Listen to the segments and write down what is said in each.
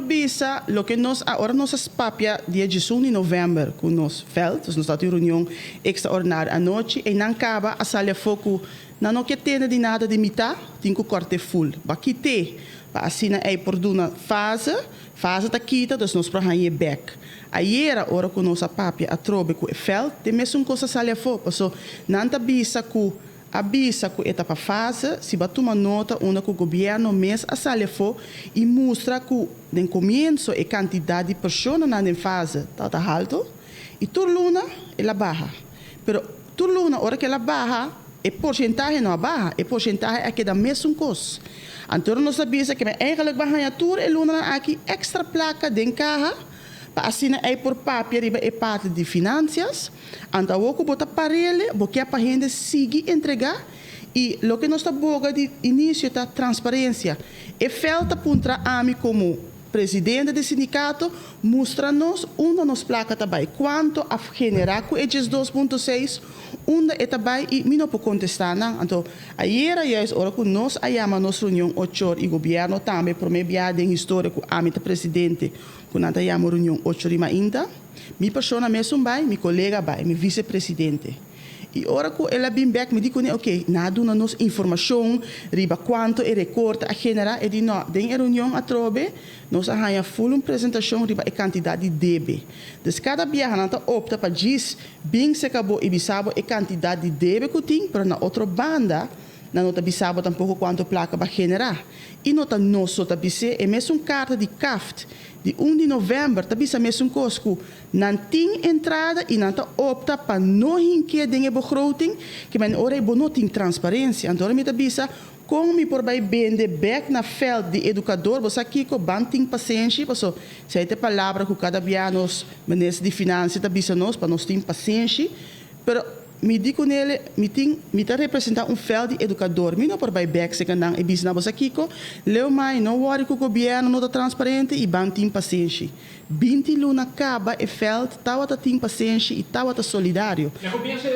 bisa loke nos a ora nos a papia dia 11 di novèmber ku nos vèlt, dus nos tabatin un reunion ekstraordinario anochi, einan kaba a sali afó ku nan no ke tende di nada di mitá, tin ku kòrt'é ful. Bo a kit'é pa asina ei por duna fase, fase ta kita, dus nos por hañ'é bèk. Ayera ora ku nos a papia atrobe ku e vèlt, den mesun kos a sali afó, paso nan ta bisa ku A bisa ku e ta pa fase, si bo a tuma nota unda ku gobièrnu mes a sali afó i mustra ku den komienso e kantidat di personanan den fase tabata haltu i tur luna el a baha. Pero tur luna ora ku el a baha e porshentahe no a baha, e porshentahe a keda mesun kos. Anto nos a bisa ke men eigenlik bo a haña tur e lunanan aki èkstra plaka den kaha pa asina ei por papia riba e parti di finansias. Anto awor ku bo ta parele, bo ke pa hende sigui entregá i loke nos ta boga di inisio ta transparensia. E vèlt ta puntra ami komo presidente di sindikato, mustra nos unda nos plaka ta bai, kuantu a generá ku e 12.6, unda e ta bai i mi no por kontestá nan. Anto ayera juist ora ku nos a yama nos reunion ochor i gobièrnu tambe promé biaha den historia ku ami ta presidente ku nan ta yama reunion ochor i mainta, Mi persona mesun bai, mi kolega bai, mi visepresidente. I ora ku el a bin bèk mi di kuné, oke, nan a duna nos informashon riba kuantu e rekorte a generá. E di, no, den e reunion atrobe nos a haña ful un presentashon riba e kantidat di debe. Dus kada biaha nan ta opta pa djis bin serka bo i bisa bo e kantidat di debe ku tin, pero na otro banda nan no ta bisa bo tampoko kuantu plaka bo a generá. I no ta nos so ta bis'é, e mesun karta di CAFT Di un di novèmber ta bisa mesun kos ku nan tin entrada i nan ta opta pa no hink'é den e begroting, ke men ora ei bo no tin transparensia. Anto ora mi ta bisa kon mi por bai bende bèk na fèlt di edukador, bo sa kiko, ban tin pasenshi, paso esei ta e palabra ku kada bia nos minister di finansia ta bisa nos, pa nos tin pasenshi, pero Mi di ku nele, Mi tin, mi ta representá un fèlt di edukador. Mi no por bai bèk serka nan i bisa nan, Bo sa kiko? Leu mai, no wòri ku gobièrnu no ta transparente i ban tin pasenshi. 20 luna kaba e fèlt tawata tin pasenshi i tawata solidario. Na komienso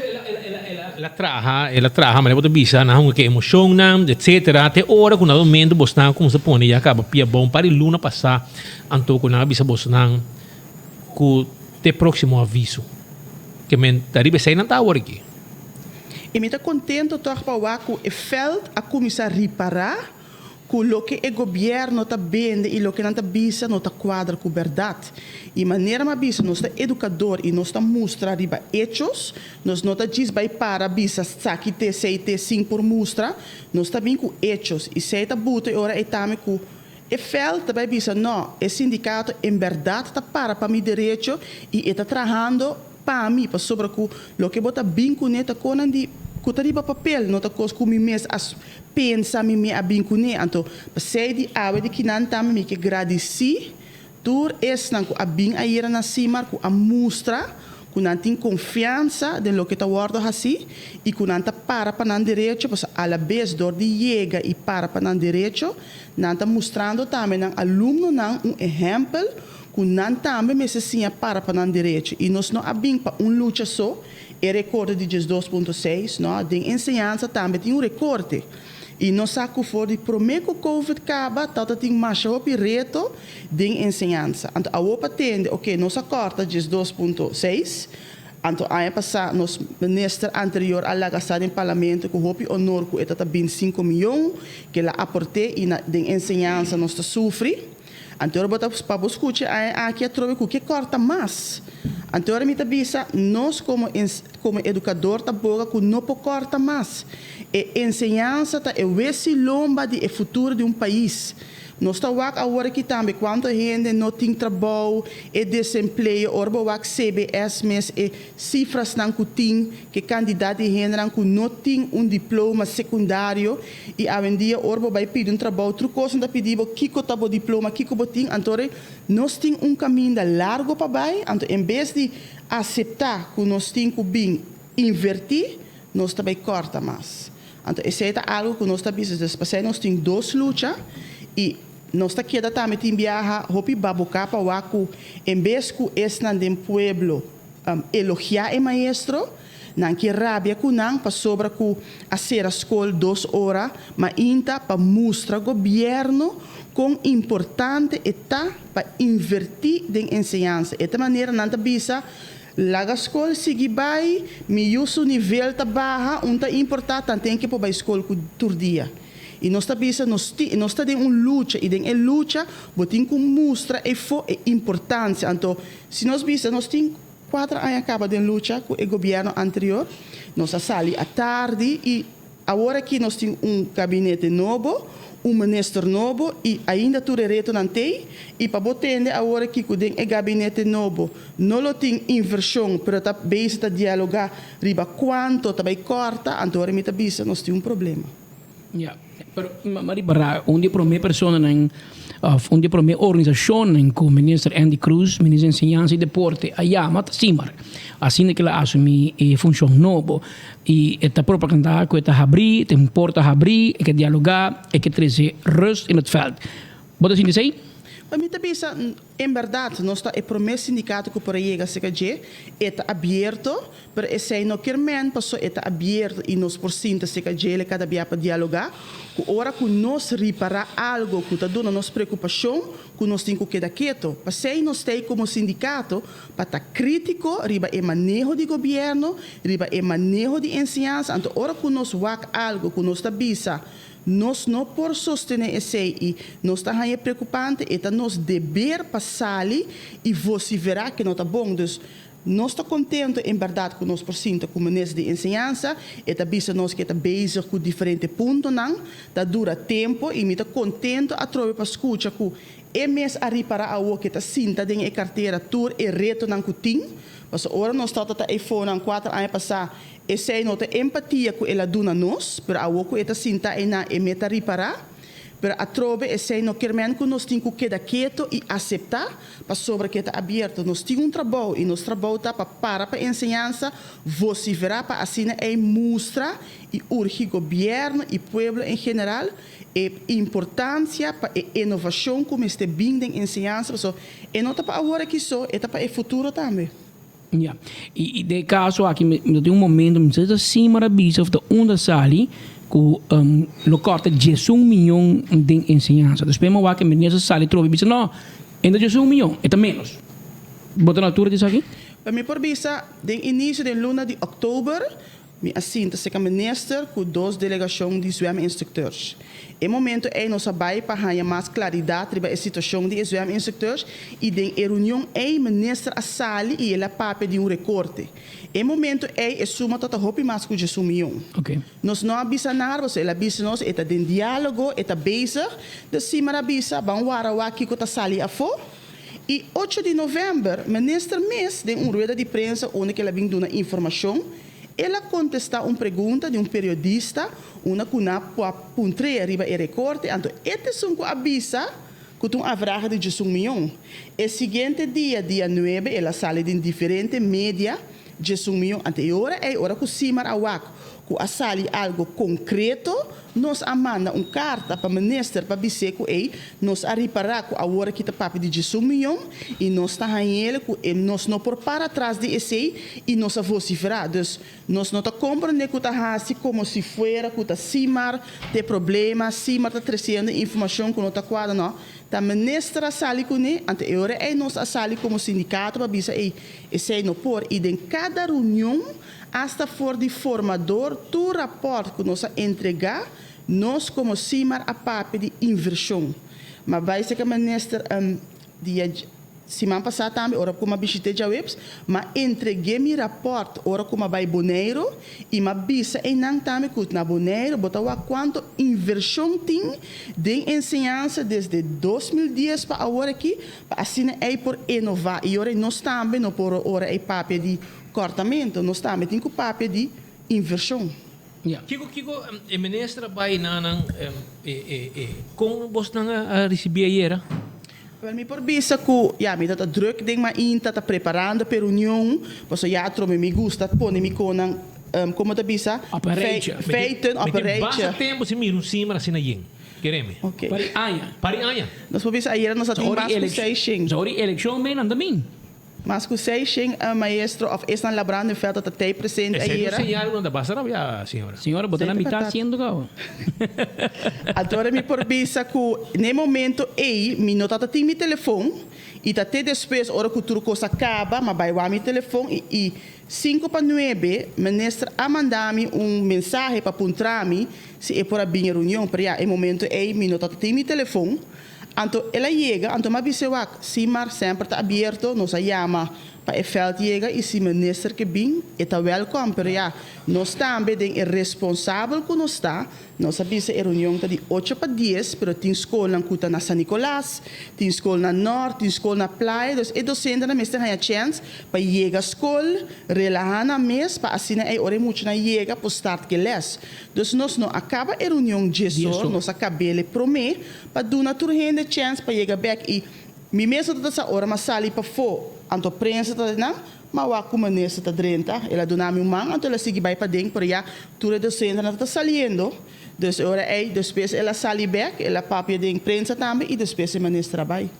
el a traha, el a traha, manera bo ta bisa, nan hunga ku e emoshonnan, etsetera, te ora ku na momento bosnan a kuminsá pone ya kaba pia bon. Un par di luna pasá anto ku nan a bisa bosnan ku te próksimo aviso. Ke men ta riba esei nan ta awor aki. I mi ta kontento tòg pa wak ku e fèlt a kuminsá ripará ku loke e gobièrnu ta bende i loke nan ta bisa no ta kuadra ku bèrdat. I manera mi a bisa nos ta edukador i nos ta mustra riba echos, nos no ta djis bai para bisa saki te esei te sin por mustra, nos ta bin ku echos i esei ta buta e ora ei tambe ku E veld ta bai bisa, No, e sindikato en bèrdat ta para pa mi derecho i e ta trahando pa mi, pasobra ku loke bo ta bin kuné ta konan di ku ta riba papel, no ta kos ku mi mes a pensa mi me a bin kuné. Anto, p'esei di awe di kinan tambe mi ke gradisí Tur esnan ku a bin ayera na Simar ku a mustra ku nan tin konfiansa den loke ta wòrdu hasí i ku nan ta para pa nan derecho, pasobra alabes dor di yega i para pa nan derecho, nan ta mustrando tambe nan alumnonan un ehèmpel ku nan tambe mester siña para pa nan derecho. I nos no a bin pa un lucha so, e rekorte di 12.6, no, den enseñansa tambe tin un rekorte. I nos sa ku for di promé ku Covid kaba tabata tin masha hopi reto den enseñansa. Anto awor pa tende, oke, nos a kòrta 12.6, anto aña pasá nos minister anterior a laga sa den parlamento ku hopi honor ku e ta ta bin sinku miyon ke el a aport'é i na den enseñansa nos ta sufri. Anto ora bo ta pa bo skucha e aña aki atrobe ku ke kòrta mas. Anto ora mi ta bisa nos komo komo edukador ta boga ku no por kòrta mas. E enseñansa ta e wesi lomba di e futuro di un pais. Nos ta wak awor aki tambe kuantu hende no tin trabou, e desempleo, ora bo wak CBS mes e sifrasnan ku tin, ke kandidat di hendenan ku no tin un diploma sekundario i awendia ora bo bai pidi un trabou tur kosnan ta pidi bo kiko ta bo diploma, kiko bo tin, anto nos tin un kaminda largo pa bai, anto en bes di aseptá ku nos tin ku bin invertí, nos ta bai kòrta mas. Anto esei ta algu ku nos ta bisa. Dus pasei nos tin dos lucha i nos ta keda tambe tin biaha hopi baboká pa wak ku en bes ku esnan den pueblo elogiá e maestro, Nan ke rabia ku nan pasobra ku a sera skol dos ora mainta pa mustra gobièrnu kon importante e ta pa invertí den enseñansa. E ta manera nan ta bisa, Laga skol sigui bai, mi yu su nivel ta baha, un ta importá tanten ke por bai skol ku tur dia. I nos ta bisa nos tin, nos ta den un lucha i den e lucha bo tin ku mustra efo e importansia. Anto si nos bisa nos tin kuater aña kaba den lucha ku e gobièrnu anterior, nos a sali atardi i Awor aki nos tin un gabinete nobo, un minister nobo y ainda tur e retonan t'ey. Y pa bo tende awor aki cu den e gabinete nobo no lo tin inversion pero ta bezig ta dialoga riba cuanto ta bay corta, anto ora mi ta bisa nos tin un problema. Ya, pero m'a ripara un di e prome personanan of un di e prome organisacionnan cu Minister Endy Croes, Minister di Enseñansa y Deporte a yama ta Simar. Asina cu el a asumi e funcion nobo. I e ta propagandá ku e ta habrí, tin un porta habrí, e ke dialogá, e ke trese rust in het veld. Bo ta sinti esei? Pa mi ta bisa, en bèrdat nos ta e promé sindikato ku por a yega serka dje, e ta abierto, pero esei no kier men paso e ta abierto i nos por sinta serka djele kada bia pa dialogá, ku ora ku nos ripará algo ku ta duna nos preokupashon, ku nos tin ku keda keto. Pasei nos t'ei komo sindikato pa ta krítiko riba e maneho di gobièrnu, riba e maneho di enseñansa, anto ora ku nos wak algu ku nos ta bisa nos no por sostené esei i nos ta haña preokupante, e ta nos deber pa sali i vosiferá ke no ta bon. Dus, nos ta kontento en bèrdat ku nos por sinta ku minister di enseñansa, e ta bisa nos ke e ta bezig ku diferente puntonan, ta dura tempu i mi ta kontento atrobe pa skucha ku E mes a ripará awor ke ta sinta den e kartera tur e retonan ku tin, pasobra ora nos tabata ta eifonan kuater aña pasá, esei no ta empatia ku el a duna nos, pero awor ku e ta sinta einan e me ta ripará. Pero atrobe esei no kier men ku nos tin ku keda keto i aseptá pasobra ke ta abierto. Nos tin un trabou i nos trabou ta pa para pa enseñansa, vosiferá pa asina ei mustra i urgi gobièrnu i pueblo en general E importancia pa e inovacion cu mester bin den enseñansa pasobra e no ta pa awor aki so, e ta pa e futuro tambe. Ya. Y den e caso aki mi ta tin un momento mi ta sin marabisa of ta unda sali cu lo corta diesun miyon den enseñansa. Despues mi a wak e minister sali trobe y bisa no, e no ta diesun miyon, e ta menos. Bo ta na altura di esaki? Pa mi por bisa den inicio den luna di october Mi a sinta serka minister ku dos delegashon di zweminstrukteurs. E momento ei nos a bai pa haña mas klaridat riba e situashon di e zweminstrukteurs i den e reunion ei minister a sali i el a papia di un rekorte. E momento ei e suma ta ta hopi mas ku djesun mion. Nos no a bisa nada pasobra el a bisa nos e ta den diálogo, e ta bezig. Dus Simar a bisa ban wara wak kiko ta sali afó. I ocho di novèmber minister mes den un rueda di prensa unda ku el a bin duna informashon, El a kontestá un pregunta di un periodista una ku na por puntr'é riba e rekorte, anto e ta esun ku a bisa ku ta un averahe di djesun mion. E siguiente dia, dia nuebe, el a sali den diferente media djesun mion. Anto e ora ei, ora ku Simar a wak ku a sali algo konkreto, Nos a manda un karta pa minister pa bis'é ku ei nos a ripará ku awor aki ta papia di djesun miyon i nos ta hañ'el ku e nos no por para tras di esei i nos a vosiferá. Dus nos no ta komprendé ku ta hasi komo si fuera ku ta Simar t'e problema, Simar ta tresiendo informashon ku no ta kuadra. No, ta minister a sali kuné, anto e ora ei nos a sali komo sindikato pa bisa ei esei no por i den kada reunion Hasta for di formador tur raport ku nos a entregá, nos komo Simar a papia di invershon. Ma bai seka minister dia siman pasá tambe ora ku m'a bishit'é djaweps, m'a entreg'é mi raport ora ku m'a bai Boneiru i m'a bisa einan tambe ku na Boneiru bo ta wak kuantu invershon tin den enseñansa desde 2010 pa awor aki pa asina ei por enová i ora ei nos tambe no por ora ei papia di Kòrtamentu, nos tambe tin ku papia di invershon. Ya. Kiko kiko e minister a bai na nan e e e kon bosnan a risibí ayera? Wèl mi por bisa ku ya mi ta ta drùk den mainta ta preparando p'e reunion pasobra ya atrobe mi gusta pone mi konan komo ta bisa Op een rijtje. feiten op Mi een tin rijtje. basta tempu sin mira un simmer asina yen. Kereme. Oké. Pari aña. Pari aña. Nos por bisa ayera nos a tin mas ku seis shen. Ora e elekshon men nan ta bin. Mas ku 600 maestro òf esnan laborando den vèlt ta tei presente Esei ayera. un señal ku nan ta basta rabia, señora. Señora, bo ta na Zeker mitad patat. siendo kaba. Anto mi por bisa ku na momento ei mi no tata tin mi telefon i ta te despues ora ku tur kos a kaba, m'a bai wak mi telefon i 8.55 minister a manda mi un mensahe pa puntra mi si e por a bin reunion, pero ya e momento ei mi no tata tin mi telefon. Anto el a yega, anto m'a bis'é wak, SIMAR semper ta abierto, nos a yama pa e veld yega i si minister ke bin, e ta welkom, pero ya, nos tambe den e responsabel ku nos ta, nos a bisa e reunion ta di 8 pa 10, pero tin skolnan ku ta na San Nicolas, tin skol na Noord, tin skol na Playa, dus e dosentenan mester haña chèns pa yega skol, relahá nan mes, pa asina ei ora e muchanan yega por start ku e lès. Dus nos no a kaba e reunion 10 or, nos a kab'é promé, pa duna tur hende chèns pa yega bèk i mi mes no tabata sa ora m'a sali pafó, anto prensa ta nan, m'a wak ku minister ta drenta, el a duna mi un man, anto el a sigui bai paden, pero ya tur e dosentenan ta saliendo, dus ora ei despues el a sali bèk, el a papia den prensa tambe i despues e minister a bai.